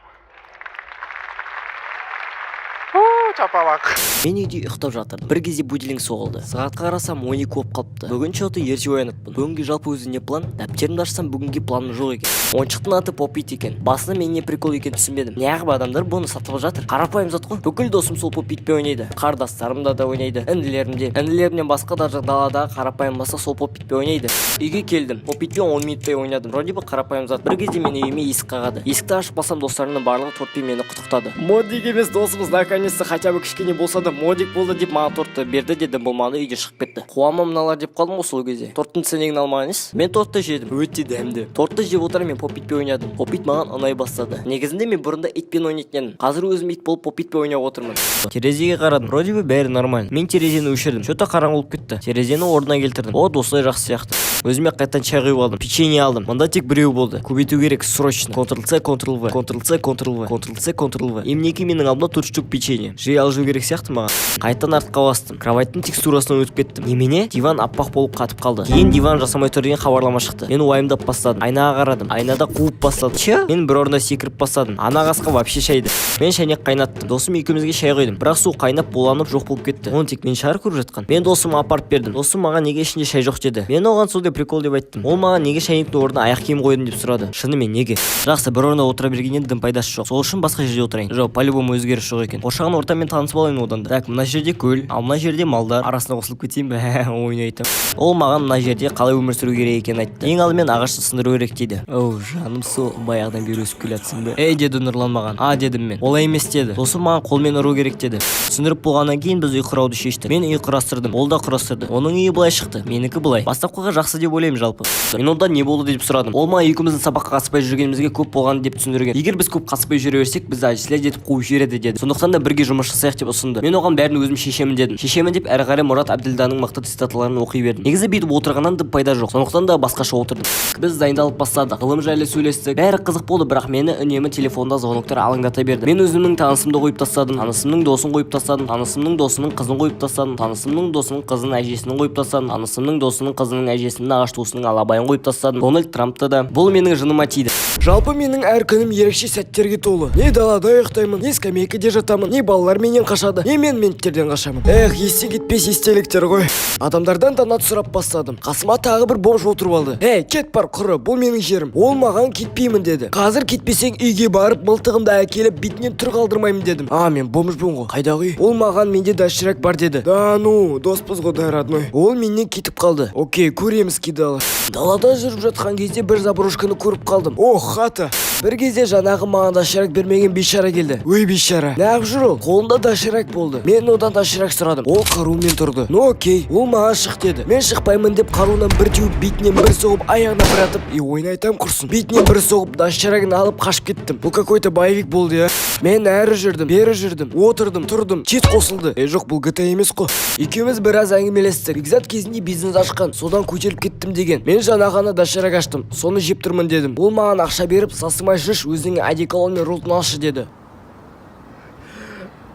Чапалақ. Мен үйде ұйықтап жатырдым. Бір кезде будильник соғылды. Сағатқа қарасам, 12 болып қалыпты. Бүгін че-то ерте ояныппын. Бүгінге жалпы өзі не план? Дәптерімді ашсам, бүгінге планым жоқ екен. Ойыншықтың аты Pop It екен. Басында мен не прикол екенін түсінбедім. Неғып адамдар бұны сатып жатыр? Қарапайым зат қой. Бүкіл досым сол Pop It пен ойнайды. Қарындастарым да ойнайды, інілерім де. Інілерімнен басқа даже даладағы қарапайым басқа сол Pop It пен ойнайды. Үйге келдім. Pop It пен 10 минуттай ойнадым. Вроде бы қарапайым зат. Бір кезде менің үйіме есік қағады. Есікті ашып қалсам, достарымның барлығы тортпен мені құттықтады. Модик емес досымыз наконец-то хотя бы кішкене болса да модик болды деп маған тортты берді деді, болмады, үйде шығып кетті. Қуама мыналар деп қалдым ғой сол кезде. Торттың ценнигін алмаған емес. Мен тортты жедім. Өте дәмді. Тортты жеп отырып, мен Pop It пен ойнадым. Pop It маған ұнай бастады. Негізінде мен бұрында итпен ойнайтын едім. Қазір өзім ит болып, Pop It пен ойнап отырмын. Терезеге қарадым. Вроде бы бәрі нормально. Мен терезені өшірдім. Че-то қараңғы болып кетті. Терезені орнына келтірдім. Вот осылай жақсы сияқты. Өзіме қайтадан чай құйып алдым. Печенье алдым. Мында тек біреу болды. Көбейту керек срочно. Ctrl C, Ctrl V, Ctrl C, Ctrl V, Ctrl C, Ctrl V. И мінекей, менің алдымда төрт штук печенье. Жей алып жеу керек сияқты маған. Қайтадан артқа бастым. Кроваттың текстурасынан өтіп кеттім. Немене? Диван аппақ болып қатып қалды. Кейін диван жасамай тұр деген хабарлама шықты. Мен уайымдап бастадым. Айнаға қарадым. Айнада қуып бастады. Че? Мен бір орында секіріп бастадым. Ана қасқа вообще шайды. Мен шәйнек қайнаттым. Досым екеумізге шай құйдым. Бірақ су қайнап, буланып, жоқ болып кетті. Оны тек мен шығар көріп жатқан. Мен досыма апарып бердім. Досым маған неге ішінде шай жоқ деді. Мен оған сондай прикол деп айттым. Ол маған неге шәйнектің орнына аяқ киім қойдым деп сұрады. Шынымен неге? Жақсы, бір орында отыра бергеннен дым пайдасы жоқ. Сол үшін басқа жерде отырайын. Жоқ, по-любому өзгеріс жоқ екен. Қоршаған ортамен танысып алайын одан да. Так, мына жерде көл, ал мына жерде малдар. Арасына қосылып кетейін бе? Ойын айтамын. Ол маған мына жерде қалай өмір сүру керек екенін айтты. Ең алдымен ағашты сындыру керек дейді. Оу, жаным, сол баяғыдан бері өсіп келе жатсың ба? Ей, деді Нұрлан маған. А, дедім мен. Олай емес деді. Досым маған қолмен ұру керек деді. Түсіндіріп болғаннан кейін біз үй құрауды шештік. Мен үй құрастырдым, ол да құрастырды. Оның үйі былай шықты, менікі былай. Бастапқыға жақсы деп ойлаймын жалпы. Мен одан не болды деп сұрадым. Ол маған екеуміздің сабаққа қатыспай жүргенімізге көп болған деп түсіндірген. Егер біз көп қатыспай жүре берсек, бізді отчислять етіп қуып жібереді деді. Сондықтан да бірге жұмыс жасайық деп ұсынды. Мен оған бәрін өзім шешемін дедім. Шешемін деп, әрі қарай Мұрат Әбділданың мықты цитаталарын оқи бердім. Негізі бүйтіп отырғаннан дым пайда жоқ. Сондықтан да басқаша отырдым. Біз дайындалып бастадық. Ғылым жайлы сөйлестік. Бәрі қызық болды, бірақ мені үнемі телефонда звоноктар алаңдата берді. Мен өзімнің танысымды қойып тастадым. Танысымның досын қойып тастадым. Танысымның досының қызын қойып тастадым. Танысымның досының қызының әжесін қойып тастадым. Танысымның досының қызының әжесінің ағаш туысының алабайын қойып тастадым. Дональд Трампты да. Бұл менің жыныма тиді. Жалпы менің әр күнім ерекше сәттерге толы. Не далада ұйықтаймын, не скамейкаде жатамын, не балалар менен қашады, не мен менттерден қашамын. Эх, естен кетпес естеліктер ғой. Адамдардан донат сұрап бастадым. Қасыма тағы бір бомж отырып алды. Ей, кет бар құры, бұл менің жерім. Ол маған кетпеймін деді. Қазір кетпесең, үйге барып мылтығымды әкеліп, бетінен түр қалдырмаймын дедім. А, мен бомжбын ғой. Қайдағы үй? Ол маған менде доширак бар деді. Да ну, доспыз ғой да, родной. Ол менен кетіп қалды. Окей, көреміз, кидалы. Далада жүріп жатқан кезде бір заброшканы көріп қалдым. О, хата. Бір кезде жаңағы маған доширак бермеген бейшара келді. Өй, бейшара. Неғып жүр ол? Қолында доширак болды. Мен одан доширак сұрадым. Ол қарумен тұрды. Ну окей. Ол маған шық деді. Мен шықпаймын деп, қаруынан бір теуіп, бетінен бір соғып, аяғына бір атып, и ойын айтам құрсын. Бетінен бір соғып, доширагын алып қашып кеттім. Бұл какой-то боевик болды, иә. Мен әрі жүрдім, бері жүрдім, отырдым, тұрдым. Чит қосылды. Е, жоқ, бұл GTA емес қой. Екеуміз біраз әңгімелестік. Бекзат кезінде бизнес ашқан, содан көтеріліп кеттім деген. Мен жаңа ғана доширак аштым, соны жеп тұрмын дедім. Ол маған ақша беріп, сасымай жүрші, өзіңе одеколон мен роллтон алшы деді.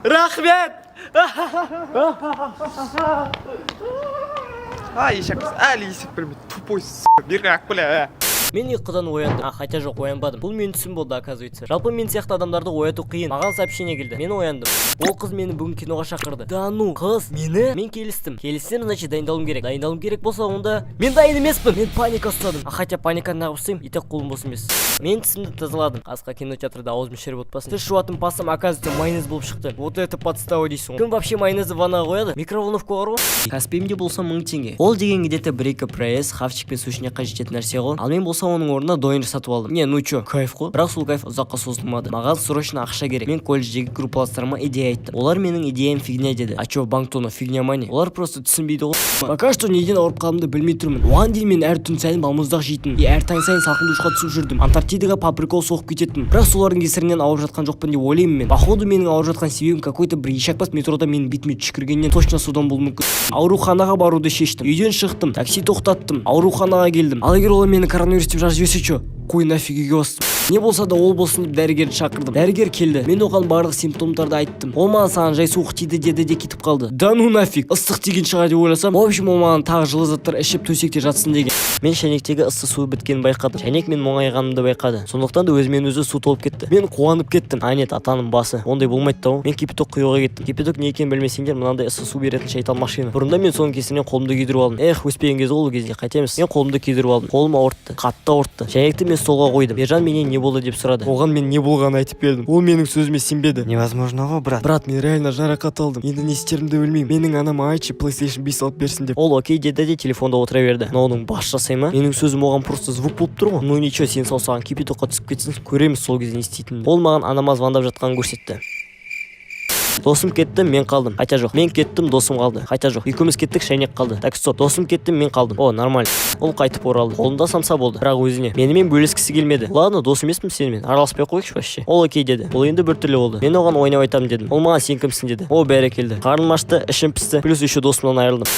Рахмет! А, ешек әлі есеп білмейді, тупой, сука, бері ақ, бля. Мен ұйқыдан ояндым. А, хотя жоқ, оянбадым. Бұл менің түсім болды, оказывается. Жалпы мен сияқты адамдарды ояту қиын. Маған сообщение келді. Мен ояндым. Ол қыз мені бүгін киноға шақырды. Да ну, қыз мені? Мен келістім. Келіссем, значит, дайындалуым керек. Дайындалуым керек болса, онда мен дайын емеспін. Мен паника ұстадым. А, хотя паниканы неғып ұстаймын? И так қолым бос емес. Мен тісімді тазаладым. Қасқа кинотеатрда аузым шіріп отпасын. Тіс жуатын пастам, оказывается, майонез болып шықты. Вот это подстава дейсің ғой. Кім вообще майонезді ваннаға қояды? Микроволновка бар ғой. Каспиімде болса 1000 теңге. Ол деген где-то бір екі пресс, хавчик пен сушняққа жететін нәрсе ғой. Ал мен болса оның орнына донер сатып алдым. Не, ну чё, кайф қой. Бірақ сол кайф ұзаққа созылмады. Маған срочно ақша керек. Мен колледждегі группаластарыма идея айттым. Олар менің идеям фигня деді. А чё, банк тоны фигня ма, не? Олар просто түсінбейді ғой. Пока что неден ауырып қалғанымды білмей тұрмын. Оған дейін мен әр түн сайын балмұздақ жейтін и әр таң сайын салқын душқа түсіп жүрдім. Антарктидаға по приколу соғып кететін. Бірақ солардың кесірінен ауырып жатқан жоқпын деп ойлаймын мен. Походу, менің ауырып жатқан себебім какой-то бір ешакбас метрода менің бетіме түшкіргеннен, точно содан болуы мүмкін. Ауруханаға баруды шештім. Үйден шықтым, такси тоқтаттым, ауруханаға келдім. Ал егер олар мені коронавирус деп жазып жіберсе, чё? Қой, нафиг, үйге бастым. Не болса да ол болсын деп, дәрігерді шақырдым. Дәрігер келді, мен оған барлық симптомдарды айттым. Ол маған: «Саған жай суық тиді», – деді де кетіп қалды. Да ну нафиг, ыстық тиген шығар деп ойласам. В общем, ол маған тағы жылы заттар ішіп, төсекте жатсын деген. Мен шәйнектегі ыссы су біткенін байқадым. Шәйнек мен мұңайғанымды байқады, сондықтан да өзімен өзі су толып кетті. Мен қуанып кеттім. А нет, атаның басы, ондай болмайды да ғой. Мен кипяток құюға кеттім. Кипяток не екенін білмесеңдер, мынандай ыссы су беретін шайтан машина. Бұрында мен соның кесірінен қолымды күйдіріп алдым. Эх, өспеген кез ғой ол кезде, қайтеміз. Мен қолымды күйдіріп алдым, қолым ауыртты, қатты ауыртты. Шәйнекті мен столға қойдым. Ержан менен не болды деп сұрады. Оған мен не болғанын айтып бердім. Ол менің сөзіме сенбеді. Невозможно ғой, брат. Брат, мен реально жарақат алдым, енді не істерімді білмеймін. Менің анама айтшы, PlayStation 5 алып берсін деп. Ол окей деді де, телефонда отыра берді. Мынауның бас жасай ма? Менің сөзім оған просто звук болып тұр ғой. Ну ничего, сенің саусағың кипятокқа түсіп кетсін, көреміз сол кезде не істейтінін. Ол маған анама звондап жатқанын көрсетті. Досым кетті, мен қалдым. Қайта, жоқ, мен кеттім, досым қалды. Қайта, жоқ, екеуміз кеттік, шәйнек қалды. Так, стоп, досым кетті, мен қалдым. О, нормально. Ол қайтып оралды, қолында самса болды, бірақ өзіне менімен бөліскісі келмеді. Ладно, дос емеспін сенімен, араласпай ақ қояйықшы вообще. Ол окей деді. Бұл енді біртүрлі болды. Мен оған ойнап айтамын дедім. Ол маған: «Сен кімсің?» – деді. О, бәрекелді, қарным ашты, ішім пісті, плюс еще досымнан айырылдым.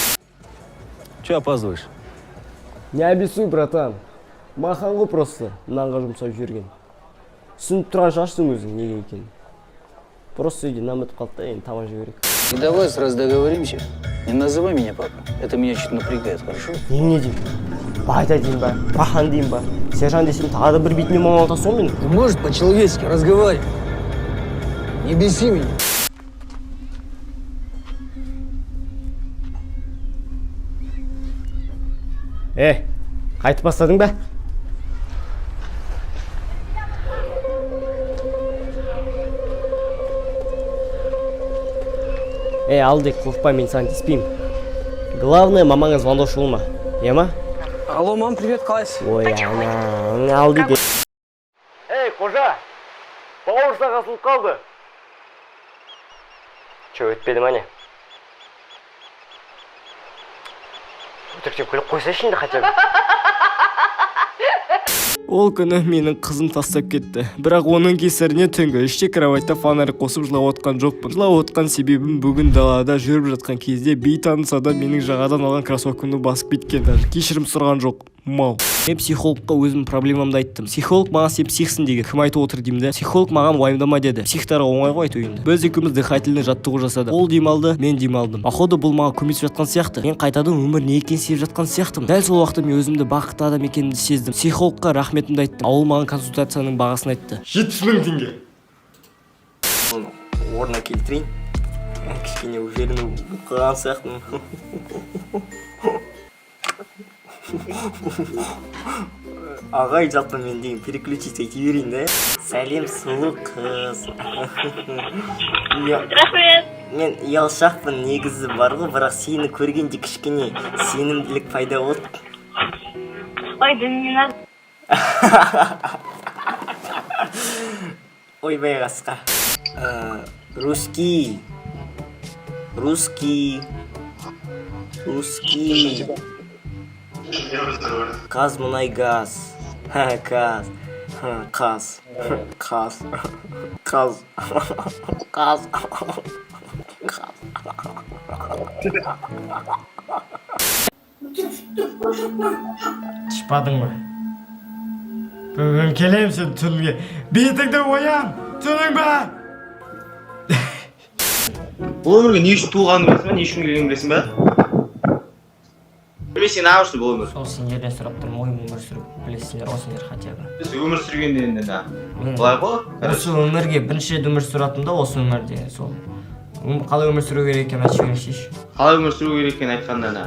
Че опаздываешь? Не обессудь, братан, махан ғой, просто нанға жұмсап жіберген. Түсініп тұрған шығарсың өзің неге екенін. Просто үйде нан бітіп қалды да, енді тамақ жеу керек. И давай сразу договоримся. Не называй меня папа. Это меня чуть напрягает, хорошо? Не деймін? Батя деймін ба, махан деймін ба, Сержан десем, тағы да бір бетіме мамалтасың ғой мені. Ты можешь по-человечески разговаривать? Не беси меня. Е, қайтып бастадың ба? Е, алдик, қорықпа, мен саған тиіспеймін. Главное, мамаңа звондаушы болма, иә ма? Алло, мам, привет, қалайсың? Ой, ана алдик. Ей, қожа, бауырсақ асылып қалды. Че, өтпеді ма, не? Өтіріктен күліп қойсайшы енді хотя бы. Ол күні менің қызым тастап кетті, бірақ оның кесірінен түнгі 3-те кроватьта фонарь қосып жылап отқан жоқпын. Жылап отқан себебім: бүгін далада жүріп жатқан кезде бейтаныс адам менің жаңадан алған кроссовкамды басып кеткен, даже кешірім сұраған жоқ, мал. Мен психологқа өзімнің проблемамды айттым. Психолог маған: «Сен психсің», – деген. Кім айтып отыр деймін да. Психолог маған: «Уайымдама», – деді. Психтарға оңай ғой айту енді. Біз екеуміз дыхательный жаттығу жасадық. Ол демалды, мен демалдым. Походу, бұл маған көмектесіп жатқан сияқты. Мен қайтадан өмір не екенін сезіп жатқан сияқтымын. Дәл сол уақытта мен өзімді бақытты адам екенімді сездім. Психологқа рахметімді айттым, ал ол маған консультацияның бағасын айтты. 70 000 теңге. Оны орнына келтірейін. Кішкене уверенный болып қалған сияқтымын. Ағай, жалпы мен деген переключиться ете берейін да. Сәлем, сұлу қыз. Рахмет. Мен ұялшақпын негізі бар ғой, бірақ сені көргенде кішкене сенімділік пайда болды. Ой, да не надо. Ойбай, қасқа. Русский, русский, русский. ҚазМұнайГаз. Қаз, қаз, қаз, қаз, қаз, қаз. Шпадың ба? Бүгін келемін сен түнге, бетіңді оям, түсіндің ба? Бұл өмірге не үшін туылғанын білесің ба? Не үшін келгенін білесің ба? Білмесең, неғып жүрсің бұл өмір? Сол сендерден сұрап тұрмын ғой. Өмір сүріп білесіңдер ғой сендер хотя бы. Біз өмір сүргенде енді да Мен былай ғой. Осы өмірге бірінші рет өмір сүріп да, осы өмірде сол қалай өмір сүру керек екенін айтып жіберіңізші. Қалай өмір сүру керек екенін айтқанда да,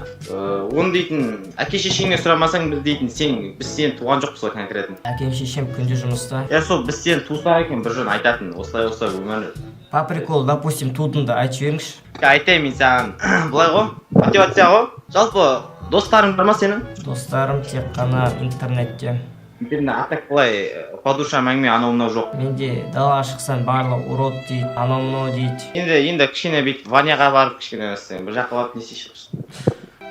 оны дейтін әке шешеңнен сұрамасаң, біз дейтін сен, біз сені туған жоқпыз ғой конкретно. Әкем, шешем күнде жұмыста. Иә, сол біз сені тусақ екен, бір жөн айтатын: осылай, осылай өмір. По приколу, допустим, тудым да, айтып жіберіңізші. Айтайын мен саған, былай ғой, мотивация ғой. Жалпы, достарың бар ма сенің? Достарым тек қана интернетте. Интернет, а так былай по душам әңгіме, анау мынау жоқ? Менде далаға шықсам, барлығы урод дейді, анау мынау дейді. Енді кішкене бүйтіп ваняға барып, кішкене сен бір жаққа барып не істейсің?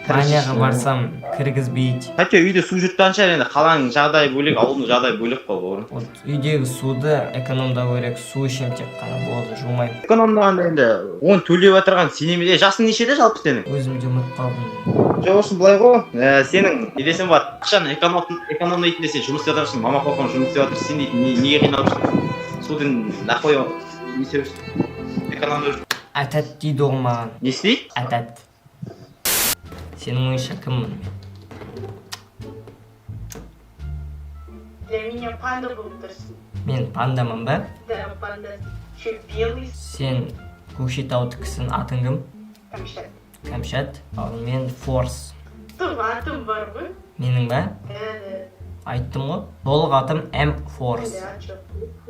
Ваняға барсам, кіргізбейді. Хотя үйде су жүріп тұрған шығар. Енді қаланың жағдайы бөлек, ауылдың жағдайы бөлек қой, бауырым. Вот үйдегі суды экономдау керек. Су ішемін тек қана, болды, жумаймын. Экономдағанда енді оны төлеп отырған сен емес. Е, жасың нешеде жалпы сенің? Өзім де ұмытып қалдым. Жоқ, осы былай ғой, сенің не десем болады, ақшаны экономдайтын десе, жұмыс істеп жатырсың, мама папаң жұмыс істеп жатыр, сен дейтін неге қиналып жүрсің? Судың нахуй не істеп жүрсің, экономдап жүрсің. Әтәт дейді ғой маған. Не істейді? Әтәт. Сенің ойыңша кіммін мен? Для меня панда болып тұрсың. Мен пандамын ба? Да, панда. Еще белый. Сен Көкшетаудікісің, атың кім? Кәмшат. Кәмшат. Ал мен Форс. Тұр, атым бар ғой. Менің ба? Да. Айттым ғой. Толық атым М Форс. Да, жоқ.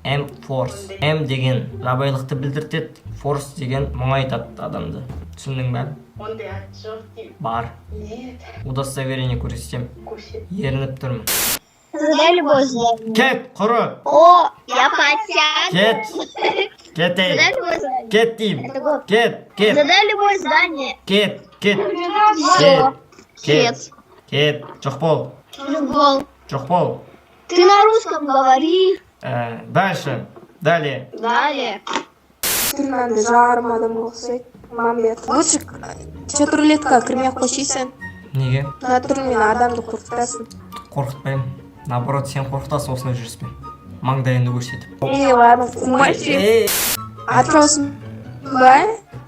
М Форс. М деген жабайылықты білдіртеді, Форс деген мұңайтады адамды. Түсіндің ба? Ондай ат жоқ деймін. Бар. Нет. Удостоверение көрсетемін. Көрсет. Ерініп тұрмын. Задай любое задание. Кет, құры. О, я потягиваю. Кет. Кет, ей. Задай любое задание. Кет деймін. Это год. Кет, кет. Задай любое задание. Кет, кет. Всё. Кет. Кет. Кет. Жоқ бол. Гол. Жоқ бол. Ты на русском говори. Дальше. Далее. Далее. Түрің жарым адамға ұқсайды. Мамбет. Лучше чат рулетка кірмей ақ қойшы сен. Неге? Мына түріңмен адамды қорқытасың. Қорқытпаймын. Наоборот, сен қорқытасың осындай жүріспен. Маңдайыңды көрсетіп. Ей, ладно, қумайшы. Ей. Атыраусың ба?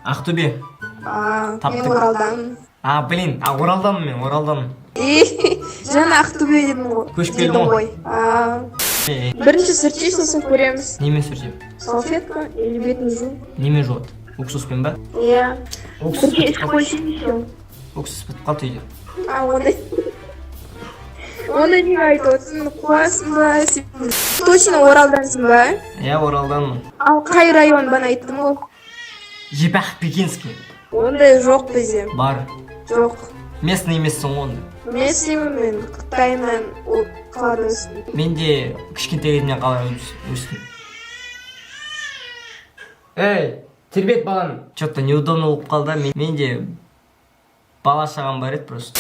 Ақтөбе. А, мен Таптық. Оралданмын. А, блин, а Оралданмын мен, Оралданмын. Ей, жаңа Ақтөбе дедің ғой. Көшіп келдім Дедің ғой. ғой. А, Ей, бірінші сүртейші, сосын көреміз. немен сүртемін? Салфетка или бетін жу. Немен жуады? Уксуспен ба? Иә. Уксус Бірге бітіп ішіп қалды. қойсайшы. Уксус бітіп қалды үйде. А, ондай. Оны неге айтып отырсың? Қуасың ба? Сен точно Оралдансың ба? Иә, Оралданмын. Ал қай район, бана айттым ғой. Жипах Пекинский. Ондай жоқ бізде. Бар. Жоқ. Местный емессің ғой онда. Мен сенмін, мен Қытаймен ол қалада өстім. Мен де кішкентай кезімнен қалай өстім. Ей, тербет баланы. Че-то неудобно болып қалды. Мен де бала шағам бар еді просто.